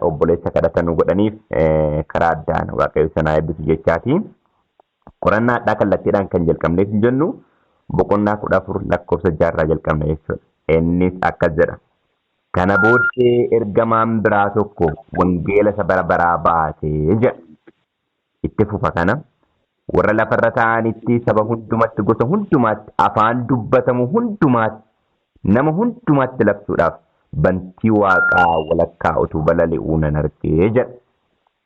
Obboleessa kadhata nu godhaniif karaa addaan Waaqayyo sanaa eebbisu jechaati. Qorannaa addaa kallattiidhaan kan jalqabneef hin jennu boqonnaa 14 lakkoofsa 6 jalqabna jechuudha. Innis akkas jedha. Kana booddee ergamaan biraa tokko wangeela isa bara baraa baasee jedha. Itti fufa kana. Warra lafarra taa'anitti, saba hundumatti, gosa hundumaatti, afaan dubbatamu hundumaatti, nama hundumaatti labsuudhaaf bantii waaqaa walakkaa utuu balali'uu nan argee jedha.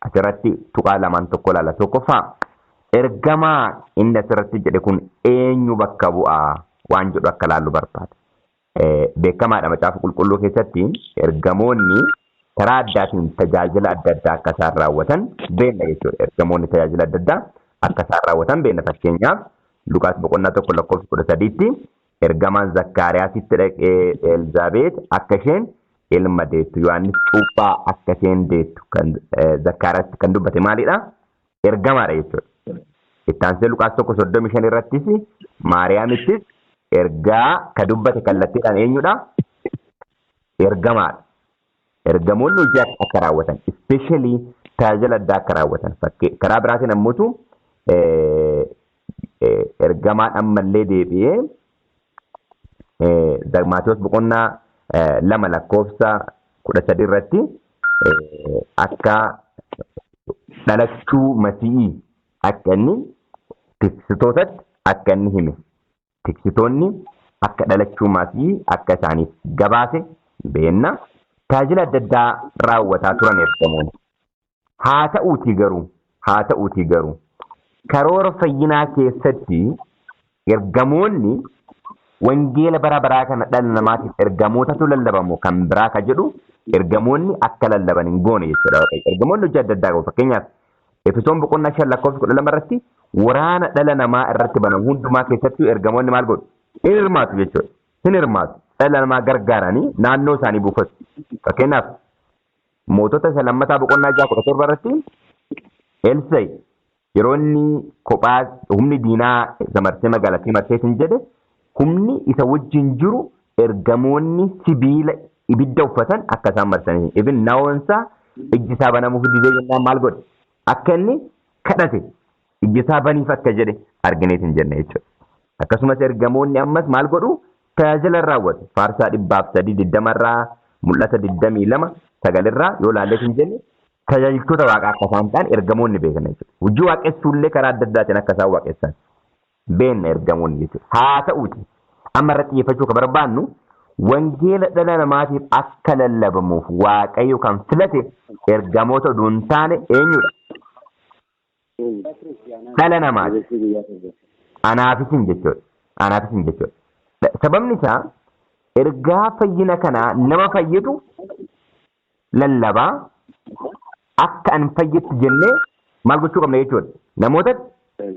Asirratti tuqaa lamaan tokko ilaala. Tokkoffaa, ergamaa inni asirratti jedhe kun eenyu bakka bu'aa waan jedhu akka laallu barbaada. Beekamaadha, macaafa qulqulluu keessatti ergamoonni karaa addaatiin tajaajila adda addaa akka isaan raawwatan beekna jechuudha. Ergamoonni tajaajila adda addaa akka isaan raawwatan beekna. Fakkeenyaaf, Luqaas boqonnaa 1 lakkoofsa 13tti ergamaan Zakkaariyaasitti dhaqee Elzaabeet akka isheen ilma deettu, Yohaannis cuuphaa akka isheen deettu kan Zakkaariyaasitti kan dubbate maalidha? Ergamaadha jechuudha. Itti aansee Luqaas 1:35 irrattis Maariyaamittis ergaa ka dubbate kallattiidhaan eenyudha? Ergamaadha. Ergamoonni hojii akka raawwatan, especially tajaajila addaa akka raawwatan. Karaa biraatiin ammoo ergamaan ammallee deebi'ee Maatiyus boqonnaa 2 lakkoofsa 13 irratti akka dhalachuu Masi'ii akka inni tiksitootatti akka inni hime. Tiksitoonni akka dhalachuu Masi'ii akka isaaniif gabaase beenna. Tajaajila adda addaa raawwataa turan ergamoonni. Haa ta'uutii garuu karoora fayyinaa keessatti ergamoonni wangeela bara baraa kana dhala namaatiif ergamootatu lallabamu kan biraa ka jedhu ergamoonni akka lallaban hin goone jechuudha. Ergamoonni hojii adda addaa qabu. Fakkeenyaaf, Efesoon boqonnaa 5 lakkoofsa 12 irratti waraana dhala namaa irratti banamu hundumaa keessatti ergamoonni maal godhu? Hin hirmaatu jechuudha. Hin hirmaatu. Dhala namaa gargaaranii naannoo isaanii buufatu. Fakkeenyaaf, Mootota isa lammataa boqonnaa 6 17 irratti Elsay yeroo inni kophaa humni diinaa isa marsee magaalattii marsee hin jedhe, humni isa wajjin jiru ergamoonni sibiila ibidda uffatan akka isaan marsanii, ibin naa'oonsaa ijji isaa banamuuf didee jennaan maal godhe? Akka inni kadhate ijji isaa baniif akka jedhe argineet hin jenne jechuudha. Akkasumas ergamoonni ammas maal godhu? Tajaajila raawwatu. Faarsaa 103:20rraa, Mul'ata 22:9rraa yoo laalleet hin jenne, tajaajiltoota waaqaa akka isaan ta'an ergamoonni beekan jechuudha. Hojii waaqessuullee karaa adda addaatiin akka isaan waaqessan beenna ergamoonni jechuudha. Haa ta'uuti, amma irratti xiyyeeffachuu kan barbaannu wangeela dhala namaatiif akka lallabamuuf Waaqayyo kan filate ergamoota oduu hin taane eenyudha? Dhala namaati. Anaafisin jechuudha. Anaafisin jechuudha. Sababni isaa, ergaa fayyina kanaa nama fayyitu lallabaa, akka an fayyitti jennee maal gochuu qabna jechuudha? Namootatti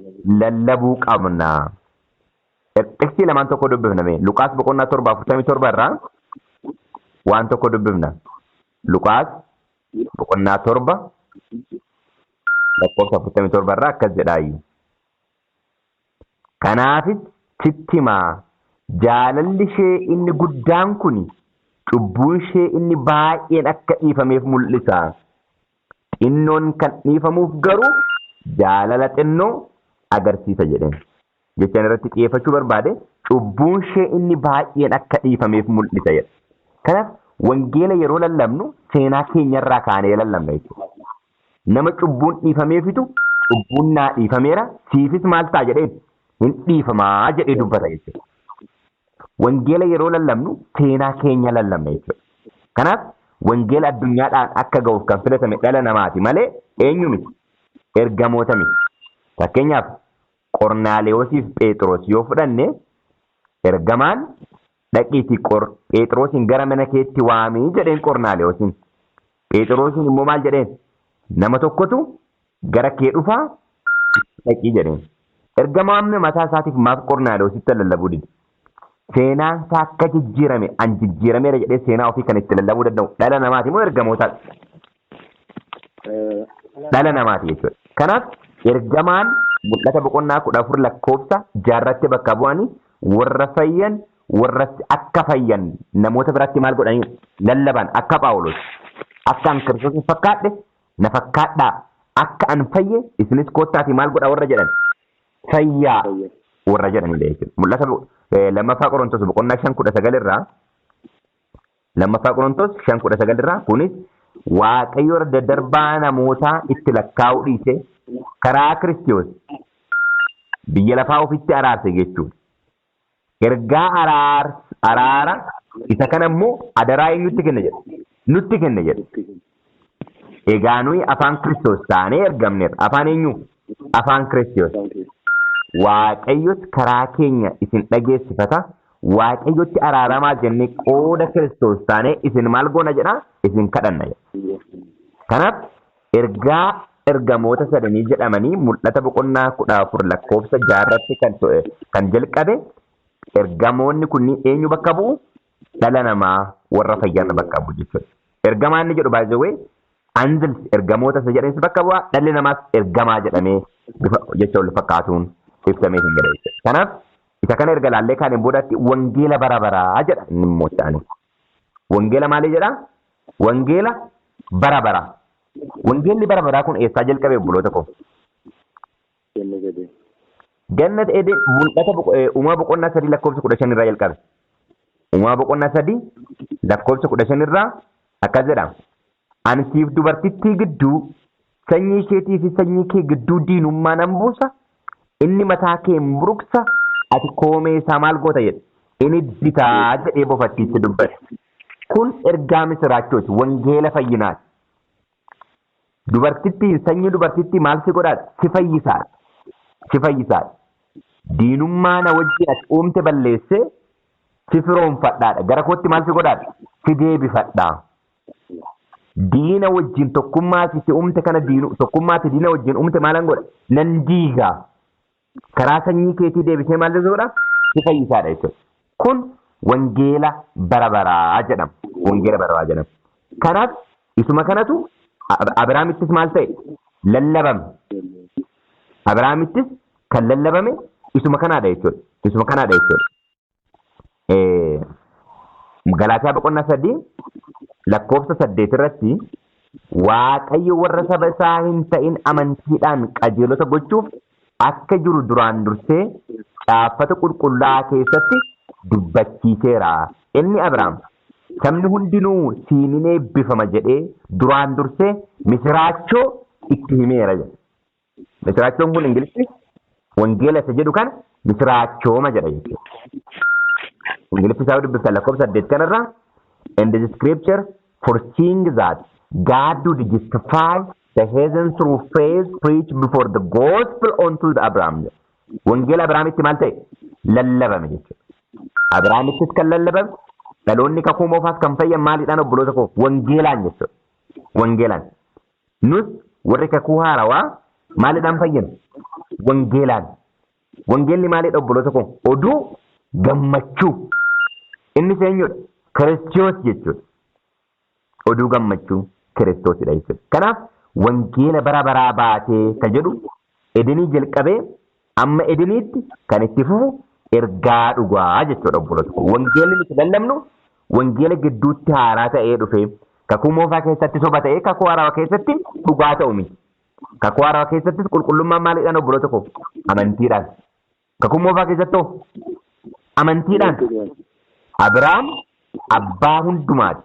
lallabuu qabna. Xiqsii lamaan tokko dubbifna mee. Luqaas boqonnaa 7 47 irraa waan tokko dubbifna. Luqaas boqonnaa 7 lakkoofsa 47 irraa akkas jedhaayyuu. Kanaafis sitti himaa, jaalalli ishee inni guddaan kun cubbuun ishee inni baay'een akka dhiifameef mul'isa. Xinnoon kan dhiifamuuf garuu jaalala xinnoo agarsiisa jedheen. Jechaan irratti xiyyeeffachuu barbaade, cubbuun ishee inni baay'een akka dhiifameef mul'isa jedha. Kanaaf wangeela yeroo lallabnu seenaa keenyarraa kaanee lallabna jechuudha. Nama cubbuun dhiifameefitu "Cubbuun naa dhiifameera, siifis maal ta'a?" jedhee, "Hin dhiifamaa" jedhee dubbata jechuudha. Wangeela yeroo lallabnu seenaa keenya lallabna jechuudha. Kanaaf wangeela addunyaadhaan akka ga'uuf kan filatame dhala namaati malee eenyu miti? Ergamoota miti. Fakkeenyaaf, Qornaalewoosiif Phexros yoo fudhanne, ergamaan "Dhaqiitii Phexrosiin gara mana keetti waamii" jedheen Qornaalewoosiin. Phexrosiin immoo maal jedheen? "Nama tokkotu gara kee dhufaa, dhaqii" jedheen. Ergamaan mataa isaatiif maaf Qornaalewoositti lallabuu dide? Seenaan isaa akka jijjiirame, an jijjiirameera jedhee seenaa ofii kan itti lallabuu danda'u dhala namaati moo ergamootaadha? Dhala namaati jechuudha. Kanaaf ergamaan Mul'ata boqonnaa 14 lakkoofsa 6rratti bakka bu'anii warra fayyan, warra akka fayyan namoota biratti maal godhanii lallaban, akka Phaawulos. Akka an Kiristoosin fakkaadhe na fakkaadhaa. Akka an fayye isinis koottaatii maal godhaa warra jedhan? Fayyaa warra jedhanidha jechuudha. Mul'ata lammaffaa Qorontos boqonnaa 5:19 irraa, lammaffaa Qorontos 5:19 irraa, kunis Waaqayyo irra daddarbaa namootaa itti lakkaa'uu dhiise karaa Kiristoos biyya lafaa ofitti araarse jechuudha. Ergaa araara isa kana immoo adaraa eenyutti kenna jedha? Nutti kenna jedha. Egaa nuyi afaan Kiristoos taanee ergamneerra. Afaan eenyu? Afaan Kiristoos. Waaqayyos karaa keenya isin dhageessifata. Waaqayyotti araaramaa jennee qooda Kiristoos taanee isin maal goona jedha? Isin kadhanna jedha. Kanaaf ergaa ergamoota sadanii jedhamanii Mul'ata boqonnaa 14 lakkoofsa 6 irratti kan jalqabe ergamoonni kunniin eenyu bakka bu'u? Dhala namaa warra fayyan bakka bu'u jechuudha. Ergamaa inni jedhu, by the way, angels ergamoota isa jedhanis bakka bu'a, dhalli namaas ergamaa jedhamee bifa jecha wal fakkaatuun ibsamee hin jira jechuudha. Kanaaf isa kana erga laallee kaaniin boodatti wangeela bara baraa jedha inni immoo itti aanu. Wangeela maalii jedha? Wangeela bara baraa. Wangeelli bara baraa kun eessaa jalqabe, obboloota koo? Gannat Eden, Mul'ata Uumaa boqonnaa 3 lakkoofsa 15 irraa jalqabe. Uumaa boqonnaa 3 lakkoofsa 15 irraa akkas jedha. Ani siif dubartittii gidduu, sanyii isheetii fi sanyii kee gidduu diinummaa nan buusa. Inni mataa kee hin buruqsa, ati koomee isaa maal goota jedhe. Inni ditaa jedhee bofattiitti dubbate. Kun ergaa misiraachooti, wangeela fayyinaati. Dubartittiin, sanyii dubartittii maal si godhaa? Si fayyisaa. Si fayyisaa. Diinummaa na wajjin ati uumte balleessee si firoomfadhaadha. Gara kootti maal si godhaadha? Si deebifadhaa. Diina wajjin tokkummaa si uumte kana, tokkummaa si diina wajjin uumte maalan godha? Nan diigaa. Karaa sanyii keetii deebisee maal si godha? Si fayyisaadha jechuudha. Kun wangeela bara baraa jedhama. Wangeela bara baraa jedhama. Kanaaf isuma kanatu Abiraamittis maal ta'e? Lallabame. Abiraamittis kan lallabame isuma kanaadha jechuudha. Isuma kanaadha jechuudha. Galaatiyaa boqonnaa 3 lakkoofsa 8 irratti Waaqayyo warra saba isaa hin ta'in amantiidhaan qajeelota gochuuf akka jiru duraan dursee caaffata qulqullaa'aa keessatti dubbachiiseera. Inni Abiraam, sabni hundinuu siin in eebbifama jedhee duraan dursee misiraachoo itti himeera jedha. Misiraachoon kun Ingiliffi wangeela isa jedhu kana misiraachooma jedha jechuudha. Ingiliffi isaa dubbiftan lakkoofsa 8 kanarraa, "And the scripture, foreseeing that God would justify the heathen through faith, preached before the gospel unto the Abraham." Wangeela Abrahaamitti maal ta'e? Lallabame jechuudha. Abrahaamittis kan lallabame, dhaloonni kakuu moofaas kan fayyan maaliidhaan, obboloota koo? Wangeelaan jechuudha. Wangeelaan. Nus warri kakuu haarawaa maaliidhaan fayyinu? Wangeelaan. Wangeelli maalidha, obboloota koo? Oduu gammachuu. Innis eenyudha? Kiristoos jechuudha. Oduu gammachuu Kiristoosidha jechuudha. Kanaaf wangeela bara baraa baatee kan jedhu Edenii jalqabee amma Edeniitti kan itti fufu ergaa dhugaa jechuudha, obboloota koo. Wangeelli nuti lallabnu wangeela gidduutti haaraa ta'ee dhufe, kakuu moofaa keessatti soba ta'ee kakuu haarawaa keessatti dhugaa ta'u miti. Kakuu haarawaa keessattis qulqullummaan maaliidhaan, obboloota koo? Amantiidhaan. Kakuu moofaa keessatti hoo? Amantiidhaan. Abiraam abbaa hundumaati.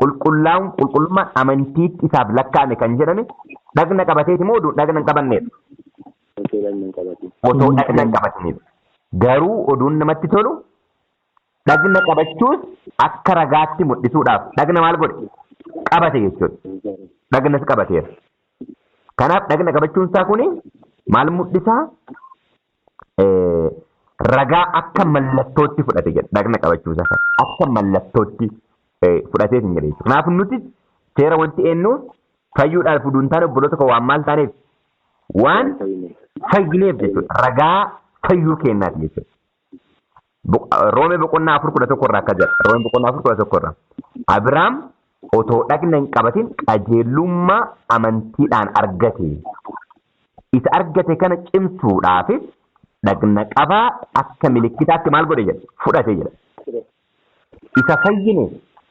Qulqullaa'uun, qulqullummaan amantiitti isaaf lakkaa'ame kan jedhame dhagna qabateeti moo dhagna hin qabanneedha? Osoo dhagna hin qabatin. Osoo dhagna hin qabatinidha. Garuu oduun namatti tolu dhagna qabachuus akka ragaatti mul'isuudhaaf dhagna maal godhe? Qabate jechuudha. Dhagnas qabateera. Kanaaf dhagna qabachuun isaa kuni maal mul'isaa? Ragaa akka mallattootti fudhate jedha. Dhagna qabachuu isaa kana akka mallattootti fudhatee hin jedhe jechuudha. Kanaaf nuti seera wanti eenyuuf fayyuudhaaf utuu hin taane, obboloota koo, waan maal taaneef? Waan fayyineef jechuudha. Ragaa fayyuu kennaati jechuudha. Roomee boqonnaa 4:11 irraa akka jedha. Roomee boqonnaa 4:11 irraa. Abiraam otoo dhagna hin qabatin qajeelummaa amantiidhaan argate. Isa argate kana cimsuudhaafis dhagna qabaa akka milikkitaatti maal godhe jedha? Fudhate jedha. Isa fayyine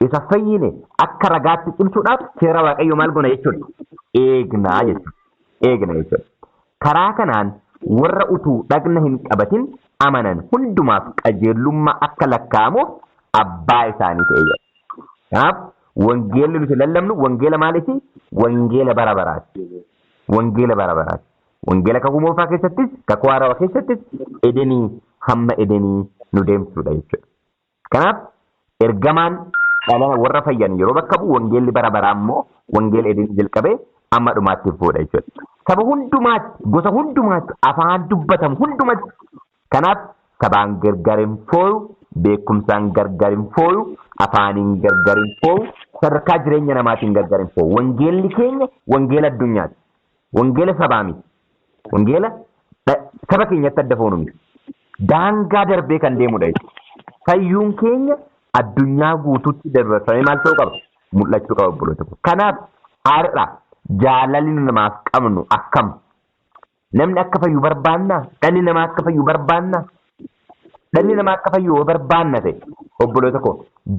Isa fayyine akka ragaatti cimsuudhaaf seera Waaqayyoo maal goona jechuudha? Eegnaa jechuudha. Eegna jechuudha. Karaa kanaan warra utuu dhagna hin qabatin amanan hundumaaf qajeelummaa akka lakkaa'amuuf abbaa isaanii ta'e jedha. Kanaaf wangeelli nuti lallabnu wangeela maaliiti? Wangeela bara baraati. Wangeela bara baraati. Wangeela kakuu moofaa keessattis kakuu haarawaa keessattis edenii hamma edenii nu deemsudha jechuudha. Kanaaf ergamaan dhala warra fayyan yeroo bakka bu'u wangeelli bara baraa immoo wangeela edenii jalqabee amma dhumaatti fuudha jechuudha. Saba hundumaatti, gosa hundumaatti, afaan dubbatamu hundumatti. Kanaaf sabaan gargar hin fooyu, beekumsaan gargar hin fooyu, afaaniin gargar hin fooyu, sadarkaa jireenya namaatiin gargar hin fooyu. Wangeelli keenya wangeela addunyaati. Wangeela sabaa miti. Wangeela saba keenyatti adda foonu miti. Daangaa darbee kan deemudha jechuudha. Fayyuun keenya addunyaa guutuutti dabarfamee maal ta'uu qaba? Mul'achuu qaba obboloota koo. Kanaaf har'a jaalalli nu namaaf qabnu akkam? Namni akka fayyu barbaannaa? Dhalli namaa akka fayyu barbaannaa? Dhalli namaa akka fayyu yoo barbaanna ta'e obboloota koo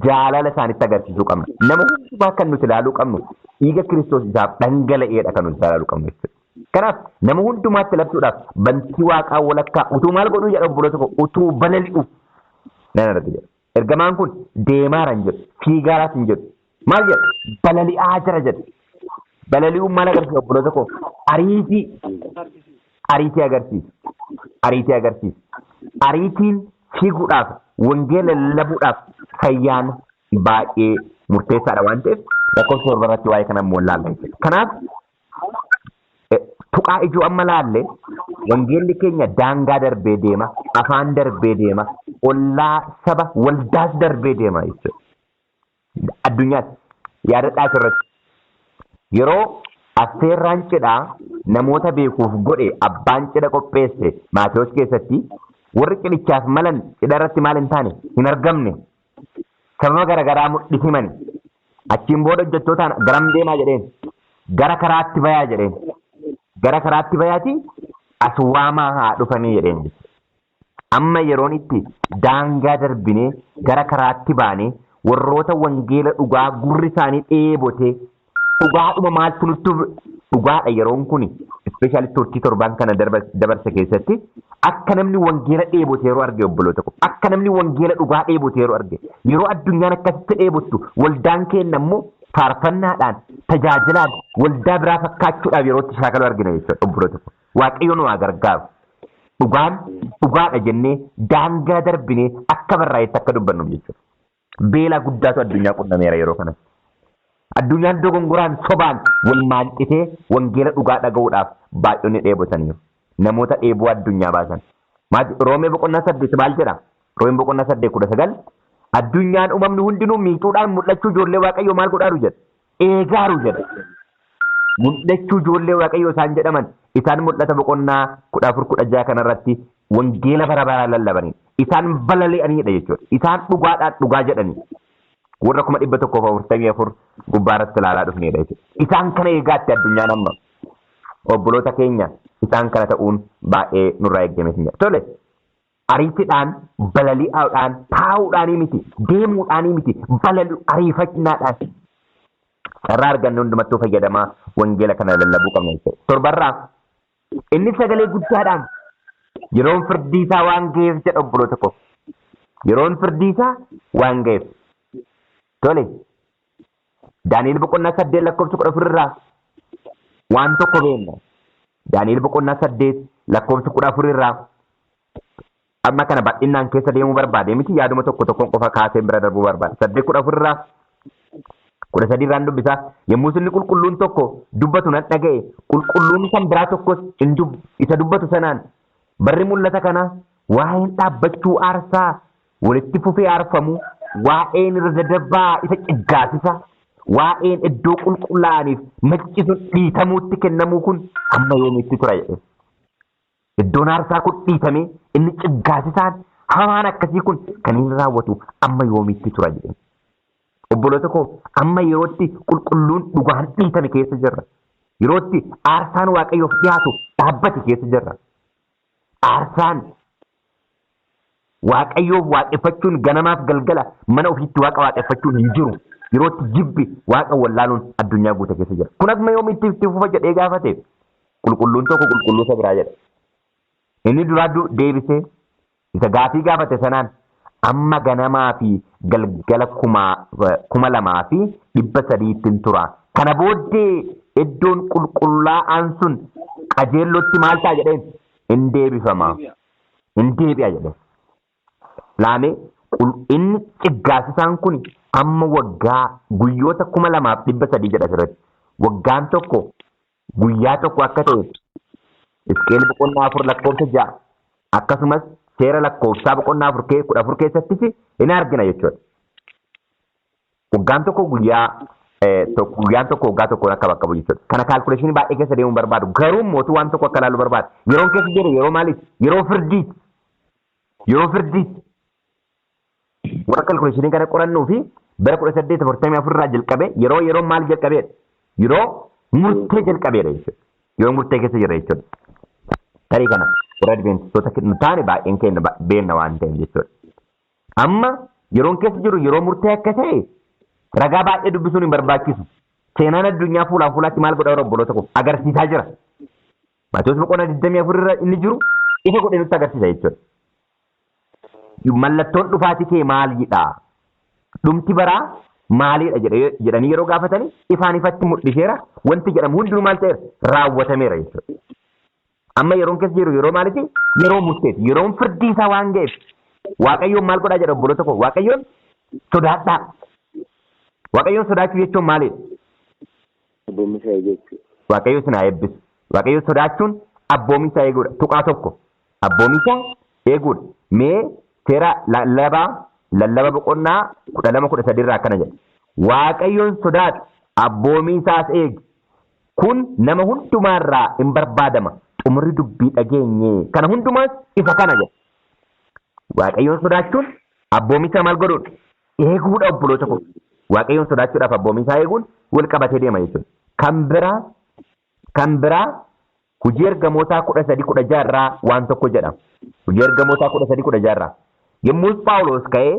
jaalala isaanitti agarsiisuu qabna. Nama hundumaa kan nuti ilaaluu qabnu dhiiga Kiristoos isaaf dhangala'eedha kan nuti ilaaluu qabnu jechuudha. Kanaaf nama hundumaatti labsuudhaaf bantii waaqaa walakkaa utuu maal godhuu jedha obboloota koo utuu balali'u nan arga jedha. Ergamaan kun deemaara hin jedhu, fiigaaraas hin jedhu. Maal jedha? Balali'aa jira jedha. Balali'uun maal agarsiisa obboloota koo? Ariitii. Ariitii agarsiisa. Ariitii agarsiisa. Ariitiin fiiguudhaaf, wangeela lallabuudhaaf fayyaan baay'ee murteessaadha waan ta'eef lakkoofsa 7 irratti waa'ee kana immoo ilaalla jechuudha. Kanaaf tuqaa ijoo amma laalle wangeelli keenya daangaa darbee deema, afaan darbee deema, ollaa saba waldaas darbee deema jechuudha. Addunyaatti yaadadhaa asirratti yeroo affeerraan cidhaa namoota beekuuf godhe abbaan cidha qopheesse Maatewos keessatti warri cidhichaaf malan cidha irratti maal hin taane hin argamne sababa garaagaraa mul'isiman achiin booda hojjettootaan garam deemaa jedheen gara karaatti bayaa jedheen gara karaatti bayaati as waamaa haa dhufanii jedheen. Amma yeroon itti daangaa darbinee gara karaatti baanee warroota wangeela dhugaa gurri isaanii dheebotee dhugaadhuma maaltu nutti dhugaadha yeroon kun ispeeshaali turtii torbaan kana dabarse keessatti akka namni wangeela dheebote yeroo arge obboloota koo akka namni wangeela dhugaa dheebote yeroo arge yeroo addunyaan akkasitti dheebottu waldaan keenya immoo faarfannaadhaan tajaajilaan waldaa biraa fakkaachuudhaaf yeroo itti shaakaluu argina jechuudha obboloota koo. Waaqayyo nu haa gargaaru. Dhugaan dhugaadha jennee daangaa darbinee akka barraa'etti akka dubbannu jechuudha. Beela guddaatu addunyaa qunnameera yeroo kanatti. Addunyaan dogongoraan sobaan wal maanxitee wangeela dhugaa dhaga'uudhaaf baay'oonni dheebotaniiru. Namoota dheebuu addunyaa baasan. Roomee boqonnaa 8 maal jedha? Roomee boqonnaa 8:19 addunyaan uumamni hundinuu miixuudhaan mul'achuu ijoollee Waaqayyoo maal godhaaru jedha? Eegaaru jedha. Mul'achuu ijoollee Waaqayyoo isaan jedhaman isaan mul'ata boqonnaa 14-16 kanarratti wangeela bara baraa lallabanii isaan balali'aniidha jechuudha. Isaan dhugaadhaan dhugaa jedhanii warra 144,000 gubbaarratti ilaalaa dhufnedha jechuudha. Isaan kana eegaatti addunyaan amma obboloota keenya isaan kana ta'uun baay'ee nurraa eeggame. Tole ariitiidhaan balali'aadhaan taa'uudhaanii miti deemuudhaanii miti balali'u ariifannaadhaan carraa arganne hundumattuu fayyadamaa wangeela kana lallabuu qabna jechuudha. Torbarraa inni sagalee guddaadhaan yeroon firdii isaa waan ga'eef jedha obboloota koo. Yeroon firdii isaa waan ga'eef. Tole Daani'el boqonnaa 8 lakkoofsa 14 irraa waan tokko beekna. Daani'el boqonnaa 8 lakkoofsa 14 irraa amma kana bal'inaan keessa deemuu barbaade miti yaaduma tokko tokkoon qofa kaasee bira darbuu barbaade. 8:14 irraa 13 irraan dubbisaa. Yommuu sinni qulqulluun tokko dubbatu nan dhaga'e qulqulluun kan biraa tokkos isa dubbatu sanaan barri mul'ata kanaa waa'een dhaabbachuu aarsaa walitti fufee aarfamu waa'een irra dadarbaa isa ciggaasisa waa'een iddoo qulqullaa'aniif macci sun dhiitamuutti kennamuu kun amma yoomitti tura jedhe. Iddoon aarsaa kun dhiitamee inni ciggaasisaan hamaan akkasii kun kan inni raawwatu amma yoomitti tura jedhe. Obboloota koo amma yerootti qulqulluun dhugaan dhiitame keessa jirra. Yerootti aarsaan Waaqayyoof dhiyaatu dhaabbate keessa jirra. Aarsaan Waaqayyoof waaqeffachuun ganamaaf galgala mana ofiitti waaqa waaqeffachuun hin jiru. Yerootti jibbi waaqa wallaaluun addunyaa guute keessa jira. Kun akkuma yoomiitti itti fufa jedhee gaafate qulqulluun tokko qulqulluu isa biraa jedha. Inni duraa deebisee isa gaafii gaafate sanaan amma ganamaa fi galgala 2300 tura. Kana booddee iddoon qulqullaa'aan sun qajeellotti maal ta'a jedheen hin deebifama. Hin deebi'a jedheen. Laamee inni ciggaasisaan kun amma waggaa guyyoota 2300 jedha asirratti. Waggaan tokko guyyaa tokko akka ta'e Hisqi'eel boqonnaa 4 lakkoofsa 6 akkasumas seera lakkoofsaa boqonnaa 14 keessattis hin argina jechuudha. Waggaan tokko guyyaa guyyaan tokko waggaa tokkoon akka bakka bu'u jechuudha. Kana kaalkuleeshinii baay'ee keessa deemuun barbaadu. Garuu mootuu waan tokko akka ilaalu barbaada. Yeroon keessa jiru yeroo maaliiti? Yeroo firdiiti. Yeroo firdiiti. Warra kaalkuleeshinii kana qorannuu fi bara 1844 irraa jalqabee yeroo yeroo maal jalqabeedha? Yeroo murtee jalqabeedha jechuudha. Yeroo murtee keessa jira jechuudha. Tarii kana warra Adventistoota nu taane baay'een keenya beekna waan ta'eef jechuudha. Amma yeroon keessa jiru yeroo murtee akka ta'e ragaa baay'ee dubbisuun hin barbaachisu. Seenaan addunyaa fuulaa fuulaatti maal godha obboloota koo agarsiisaa jira. Maatewos boqonnaa 24 irra inni jiru ifa godhee nutti agarsiisa jechuudha. Mallattoon dhufaatii kee maalidha? Dhumti baraa maalidha jedhanii yeroo gaafatanii ifaan ifatti mul'iseera. Wanti jedhamu hundinuu maal ta'eera? Raawwatameera jechuudha. Amma yeroon keessa jiru yeroo maaliiti? Yeroo murteeti. Yeroon firdii isaa waan ga'eef Waaqayyoon maal godhaa jedha obboloota koo? Waaqayyoon sodaadhaa. Waaqayyoon sodaachuu jechuun maalidha? Abboommii isaa eeguu. Waaqayyo isin haa eebbisu. Waaqayyoon sodaachuun abboommii isaa eeguudha. Tuqaa tokko. Abboommii isaa eeguudha. Mee seera lallabaa lallaba boqonnaa 12 13 irraa akkana jedha. Waaqayyoon sodaadhu abboommii isaas eegi. Kun nama hundumaarraa hin barbaadama. Xumurri dubbii dhageenye. Kana hundumaas isa kana jedha. Waaqayyoon sodaachuun abboommii isaa maal godhuudha? Eeguudha obboloota koo. Waaqayyoon sodaachuudhaaf abboommii isaa eeguun wal qabatee deema jechuudha. Kan biraa hojii ergamootaa 13:16 irraa waan tokko jedha. Hojii ergamootaa 13:16 irraa. Yommus Phaawulos ka'ee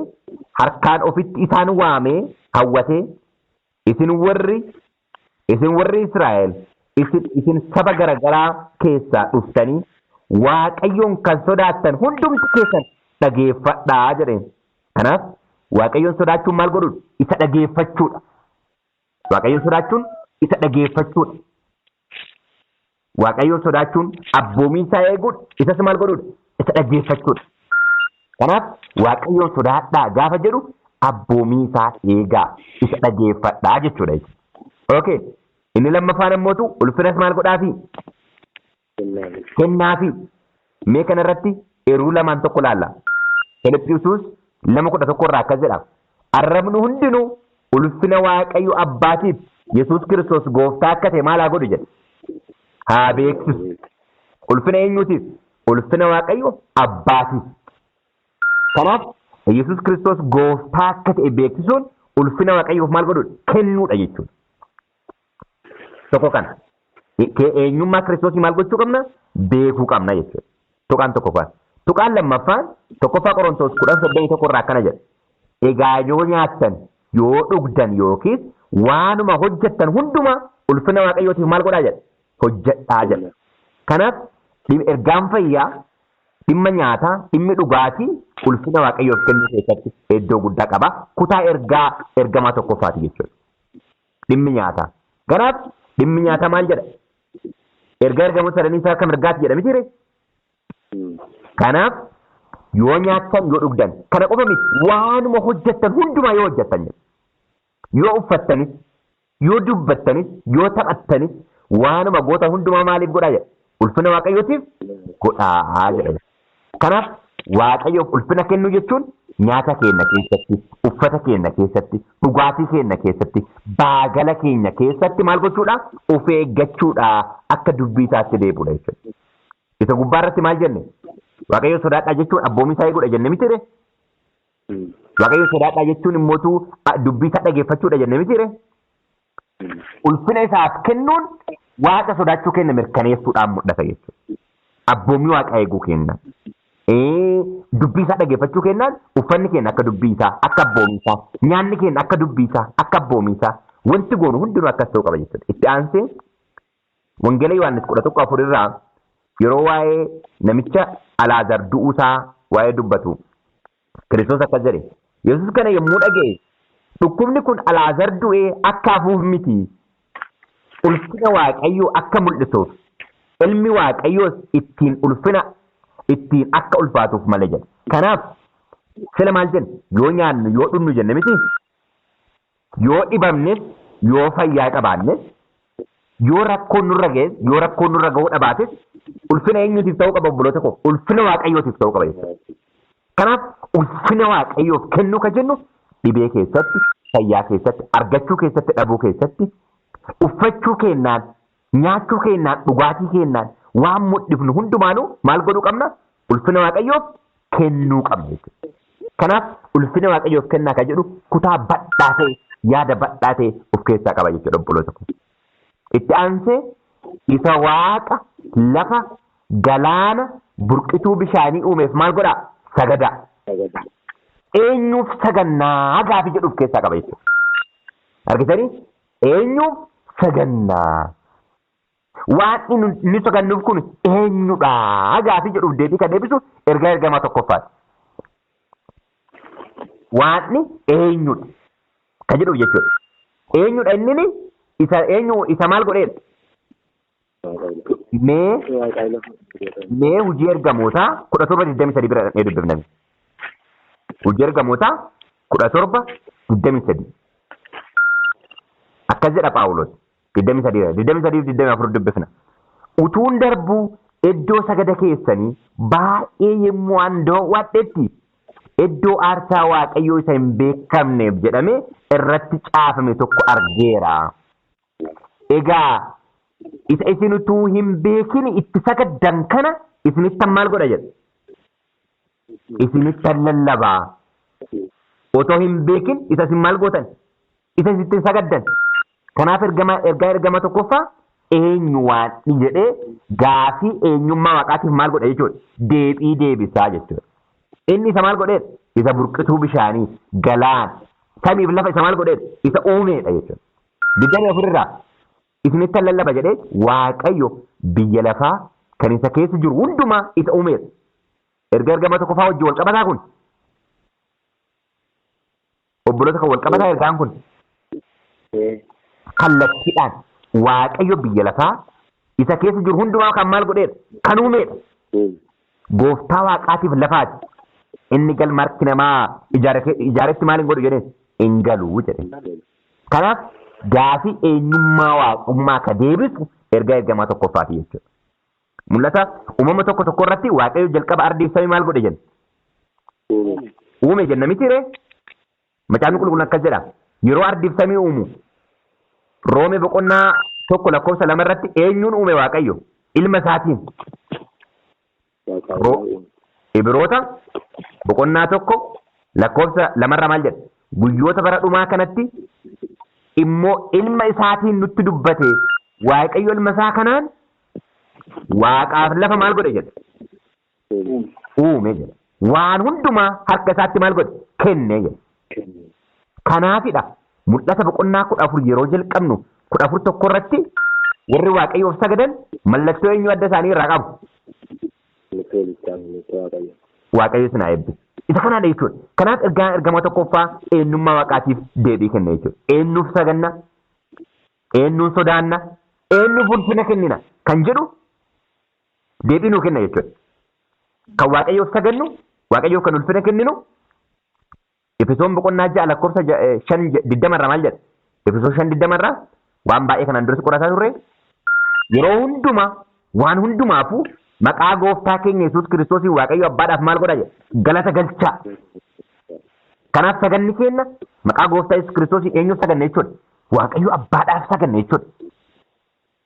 harkaan ofitti isaan waamee hawwatee, Isin warri Israa'el, isin saba garagaraa keessaa dhuftanii Waaqayyoon kan sodaattan hundumti keessan dhageeffadhaa jedheen. Kanaaf Waaqayyoon sodaachuun maal godhuudha? Isa dhageeffachuudha. Waaqayyoon sodaachuun isa dhageeffachuudha. Waaqayyoon sodaachuun abboommii isaa eeguudha. Isas maal godhuudha? Isa dhageeffachuudha. Kanaaf Waaqayyoon sodaadhaa gaafa jedhu abboommii isaa eegaa, isa dhageeffadhaa jechuudha. Okay. Inni lammaffaan ammootu ulfinas maal godhaafi? Kennaafi. Mee kanarratti eeruu lamaan tokko laalla. Filiphisiyuus 2:11 irraa akkas jedha. Arrabni hundinuu ulfina Waaqayyo Abbaatiif Yesuus Kiristoos gooftaa akka ta'e maal haa godhu jedha? Haa beeksisu. Ulfina eenyuutiif? Ulfina Waaqayyo Abbaatiif. Kanaaf Yesuus Kiristoos gooftaa akka ta'e beeksisuun ulfina Waaqayyoof maal godhuudha? Kennuudha jechuudha. Tokko kana. Eenyummaa Kiristoosii maal gochuu qabna? Beekuu qabna jechuudha. Tuqaan tokko kana. Tuqaan lammaffaan tokkoffaa Qorontoos 10:31 irraa akkana jedha. Egaa yoo nyaattan, yoo dhugdan yookiis waanuma hojjettan hundumaa ulfina Waaqayyootiif maal godhaa jedha? Hojjedhaa jedha. Kanaaf ergaan fayyaa dhimma nyaataa, dhimmi dhugaatii ulfina Waaqayyoof kennuu keessatti iddoo guddaa qaba. Kutaa ergaa ergamaa tokkoffaati jechuudha. Dhimmi nyaataa. Kanaaf dhimmi nyaataa maal jedha? Ergaa ergamoota sadanii isaa akka mirgaati jedha mitiire? Kanaaf yoo nyaattan, yoo dhugdan, kana qofa miti, waanuma hojjettan hundumaa yoo hojjettan jedha. Yoo uffattanis, yoo dubbattanis, yoo taphattanis, waanuma gootan hundumaa maaliif godhaa jedha? Ulfina Waaqayyootiif godhaa jedha. Kanaaf Waaqayyoof ulfina kennuu jechuun nyaata keenya keessatti, uffata keenya keessatti, dhugaatii keenya keessatti, baagala keenya keessatti maal gochuudha? Of eeggachuudha, akka dubbii isaatti deebi'uudha jechuudha. Isa gubbaa irratti maal jenne? Waaqayyo sodaadhaa jechuun abboommii isaa eeguudha jenne mitiire? Waaqayyo sodaadhaa jechuun immootu dubbii isaa dhageeffachuudha jenne mitiire? Ulfina isaaf kennuun Waaqa sodaachuu keenya mirkaneessuudhaan mul'ata jechuudha. Abboommii Waaqa eeguu kenna. Dubbii isaa dhaggeeffachuu kennaan uffanni keenya akka dubbii isaa, akka abboomii isaa, nyaanni keenya akka dubbii isaa, akka abboomii isaa, wanti goonu hundinuu akkas ta'uu qaba jechuudha. Itti aansee Wangeela Yohaannis 11:4 irraa yeroo waa'ee namicha Alaazar du'uusaa waa'ee dubbatu Kiristoos akkas jedhe. Yesuus kana yommuu dhaga'e dhukkubni kun Alaazar du'ee akka hafuuf miti, ulfina Waaqayyoo akka mul'isuuf, ilmi Waaqayyoos ittiin ulfina ittiin akka ulfaatuuf malee jedhe. Kanaaf sila maal jenna? Yoo nyaannu yoo dhugnu jenne miti? Yoo dhibamnes yoo fayyaa qabaannes yoo rakkoon nurra ga'es yoo rakkoon nurra ga'uu dhabaates ulfina eenyuutiif ta'uu qaba obboloota koo? Ulfina Waaqayyootiif ta'uu qaba jechuudha. Kanaaf ulfina Waaqayyoof kennuu kan jennu dhibee keessatti, fayyaa keessatti, argachuu keessatti, dhabuu keessatti, uffachuu keennaan, nyaachuu keennaan, dhugaatii keennaan waan mudhifnu hundumaanuu maal godhuu qabna? Ulfina Waaqayyoof kennuu qabna jechuudha. Kanaaf ulfina Waaqayyoof kennaa kan jedhu kutaa badhaa ta'e, yaada badhaa ta'e of keessaa qaba jechuudha obboloota koo. Itti aansee isa Waaqa lafa, galaana, burqituu bishaanii uumeef maal godhaa? Sagadaa. Sagadaa. Eenyuuf sagannaa gaafii jedhu of keessaa qaba jechuudha. Argitanii? Eenyuuf sagannaa? Waaqni nu sagannuuf kun eenyudha gaafii jedhuuf deebii kan deebisu ergaa ergamaa tokkoffaati. Waaqni eenyudha kan jedhuuf jechuudha. Eenyudha inni isa eenyu isa maal godheedha? Mee hojii ergamootaa 17:23 bira dhaqnee dubbifname. Hojii ergamootaa 17:23. Akkas jedha Phaawulos. 23 23 fi 24 dubbifna. Utuun darbuu iddoo sagada keessanii baay'ee yommuu an daawwadhetti iddoo aarsaa Waaqayyoo isa hin beekamneef jedhamee irratti caafame tokko argeera. Egaa isa isin utuu hin beekin itti sagaddan kana isinittan maal godha jedha? Isinittan lallabaa. Otoo hin beekin isa isin maal gootan? Isa isin ittiin sagaddan. Kanaaf ergama ergaa ergama tokkoffaa eenyu waaqni jedhee gaafii eenyummaa waaqaatiif maal godha jechuudha? Deebii deebisaa jechuudha. Inni isa maal godheedha? Isa burqituu bishaanii, galaan, samiif lafa isa maal godheedha? Isa uumeedha jechuudha. 24 irraa isinittan lallaba jedhee Waaqayyo biyya lafaa kan isa keessa jiru hundumaa isa uumeedha. Erga ergama tokkoffaa wajjin wal qabataa kun? Obboloota kan wal qabataa ergaan kun? Kallattiidhaan Waaqayyo biyya lafaa isa keessa jiru hundumaa kan maal godheedha? Kan uumeedha. Gooftaa waaqaatiif lafaati. Inni galma harki namaa ijaaretti maal hin godhu jedheen? Hin galu jedhe. Kanaaf gaafii eenyummaa waaqummaa ka deebisu ergaa ergamaa tokkoffaati jechuudha. Mul'ata uumama tokko tokko irratti Waaqayyo jalqaba ardii fi samii maal godhe jenna? Uume jenna miti ree? Macaafni qulqulluun akkas jedha. Yeroo ardii fi samii uumu Roomee boqonnaa 1 lakkoofsa 2 irratti eenyuun uume Waaqayyo? Ilma isaatiin. Ibiroota boqonnaa 1 lakkoofsa 2rra maal jedha? Guyyoota bara dhumaa kanatti immoo ilma isaatiin nutti dubbate. Waaqayyo ilma isaa kanaan waaqaaf lafa maal godhe jedha? Uume jedha. Waan hundumaa harka isaatti maal godhe? Kenne jedha. Kanaafidha mul'ata boqonnaa 14 yeroo jalqabnu 14:1 irratti warri Waaqayyoof sagadan mallattoo eenyu adda isaanii irraa qabu? Waaqayyo isin haa eebbisu. Isa kanaadha jechuudha. Kanaaf ergaa ergama tokkoffaa eenyummaa Waaqaatiif deebii kenna jechuudha. Eenyuuf saganna? Eenyuun sodaanna? Eenyuuf ulfina kennina? Kan jedhu deebii nuu kenna jechuudha. Kan Waaqayyoof sagannu, Waaqayyoof kan ulfina kenninu, Efesoon boqonnaa 6 lakkoofsa 5 20 irraa maal jedha? Efesoon 5 20 irraa waan baay'ee kanaan duratti qorataa turre. Yeroo hundumaa waan hundumaafuu maqaa gooftaa keenya Yesuus Kiristoosiin Waaqayyo Abbaadhaaf maal godha jedha? Galata galchaa. Kanaaf saganni keenya maqaa gooftaa Yesuus Kiristoosiin eenyuuf saganna jechuudha? Waaqayyo Abbaadhaaf saganna jechuudha.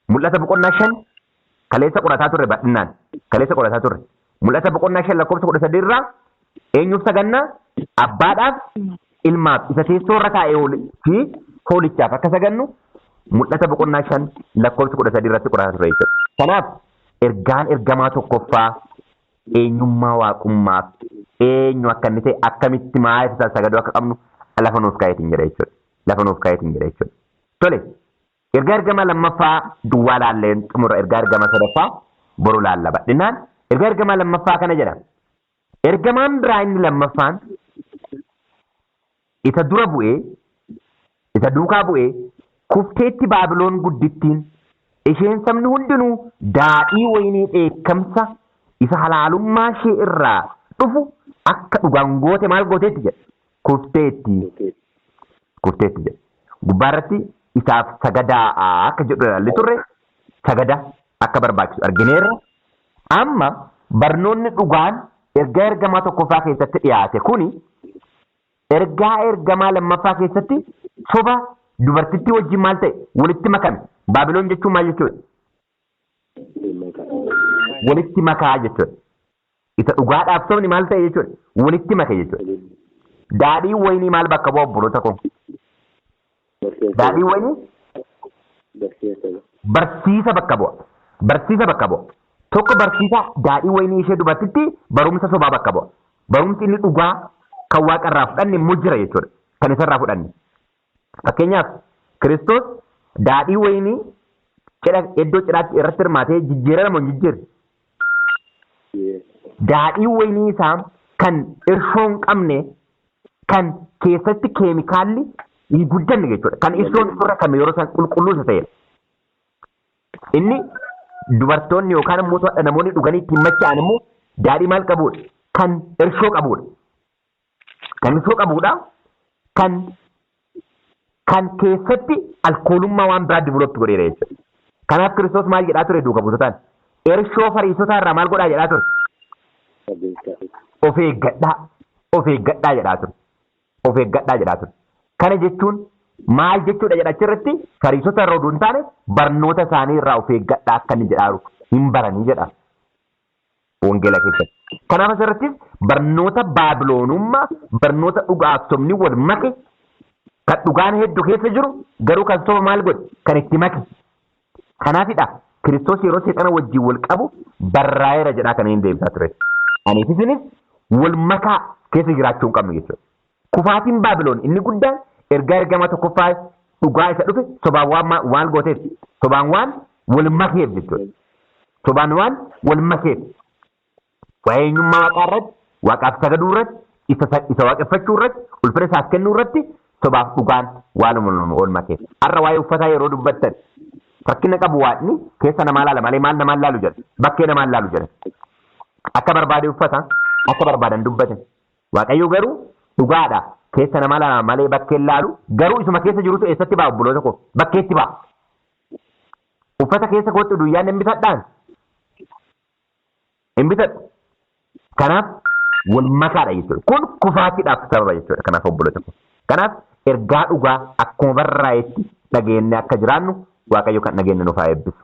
Mul'ata boqonnaa 5 kaleessa qorataa turre bal'inaan. Kaleessa qorataa turre. Mul'ata boqonnaa 5 lakkoofsa 13 irraa eenyuuf sagannaa? Abbaadhaaf, ilmaaf, isa teessoo irra taa'e fi hoolichaaf akka sagannu mul'ata boqonnaa 5 lakkoofsa 13 irratti qorataa turre jechuudha. Kanaaf ergaan ergamaa tokkoffaa eenyummaa waaqummaaf eenyu akka inni ta'e akkamitti maaliif isaa sagaduu akka qabnu lafa nuuf kaayetiin jedha jechuudha. Lafa nuuf kaayetiin jedha jechuudha. Tole, ergaa ergama lammaffaa duwwaa laalleen xumura ergaa ergama sadaffaa boru laalla bal'inaan. Ergaa ergama lammaffaa kana jedha. Ergamaan biraa inni lammaffaan isa dura bu'ee isa duukaa bu'ee kufteetti Baabiloon guddittiin isheen sabni hundinuu daadhii wayinii dheekkamsa isa halaalummaa ishee irraa dhufu akka dhugaan goote maal gooteetti jedha. Kufteetti. Kufteetti jedha. Gubbaarratti isaaf sagadaa akka jedhu ilaallee turre sagada akka barbaachisu argineerra. Amma barnoonni dhugaan ergaa ergamaa tokkoffaa keessatti dhiyaate kuni ergaa ergamaa lammaffaa keessatti soba dubartittii wajjin maal ta'e walitti makame. Baabiloon jechuun maal jechuudha? Walitti makaa jechuudha. Isa dhugaadhaaf sobni maal ta'e jechuudha? Walitti make jechuudha. Daadhiin wayinii maal bakka bu'a obboloota koo? Daadhiin wayinii barsiisa bakka bu'a. Barsiisa bakka bu'a. Tokko barsiisa daadhii wayinii ishee dubartitti barumsa sobaa bakka bu'a. Barumsi inni dhugaa kan waaqa irraa fudhanne immoo jira jechuudha. Kan isarraa fudhanne. Fakkeenyaaf Kiristoos daadhii wayinii cidha iddoo cidhaatti irratti hirmaatee jijjiirama moo hin jijjiirre? Daadhii wayinii isaa kan irshoo hin qabne kan keessatti keemikaalli hin guddanne jechuudha. Kan irshoon irra kame yeroo isaan qulqulluu isa ta'edha. Inni dubartoonni yookaan immoo namoonni dhuganii ittiin machaa'an immoo daadhii maal qabudha? Kan irshoo qabudha. Kan irshoo qabudha. Kan keessatti alkoolummaa waan biraa develop godheera jechuudha. Kanaaf Kiristoos maal jedhaa ture duuka buutotaan? Irshoo fariisotaa irraa maal godhaa jedhaa ture? Of eeggadhaa. Of eeggadhaa jedhaa ture. Of eeggadhaa jedhaa ture. Kana jechuun maal jechuudha jedha achirratti fariisota irraa oduu hin taane barnoota isaanii irraa of eeggadhaa akka inni jedhaaru hin baranii jedha. Wangeela keessatti. Kanaaf asirrattis barnoota Baabiloonummaa, barnoota dhugaaf sobni wal make, kan dhugaan hedduu keessa jiru garuu kan soba maal godhe kan itti make. Kanaafidha Kiristoos yeroo seexana wajjin wal qabu barraa'eera jedhaa kan inni deebisaa ture. Aniif isinis wal makaa keessa jiraachuu hin qabnu jechuudha. Kufaatiin Baabiloon inni guddaan ergaa ergama tokkoffaa dhugaa isa dhufe sobaan waan waan gooteef sobaan waan wal makeef jechuudha. Sobaan waan wal makeef. Waa'ee eenyummaa waaqaa irratti, waaqaaf sagaduu irratti, isa waaqeffachuu irratti, ulfina isaaf kennuu irratti sobaaf dhugaan waan wal makeef. Har'a waa'ee uffataa yeroo dubbattan rakkina qabu waaqni keessa namaa laala malee maal namaan laalu jedha. Bakkee namaan laalu jedha. Akka barbaade uffata, akka barbaadan dubbate. Waaqayyo garuu dhugaadha. Keessa namaa laala malee bakkeen laalu garuu isuma keessa jirutu eessatti ba'a obboloota koo? Bakkeetti ba'a. Uffata keessa kootti guyyaan hin bitadhaan? Hin bitadhu. Kanaaf wal makaadha jechuudha. Kun kufaatiidhaaf sababa jechuudha. Kanaaf obboloota koo. Kanaaf ergaa dhugaa akkuma barraa'etti dhageenye akka jiraannu Waaqayyo kan dhageenye nuuf haa eebbisu.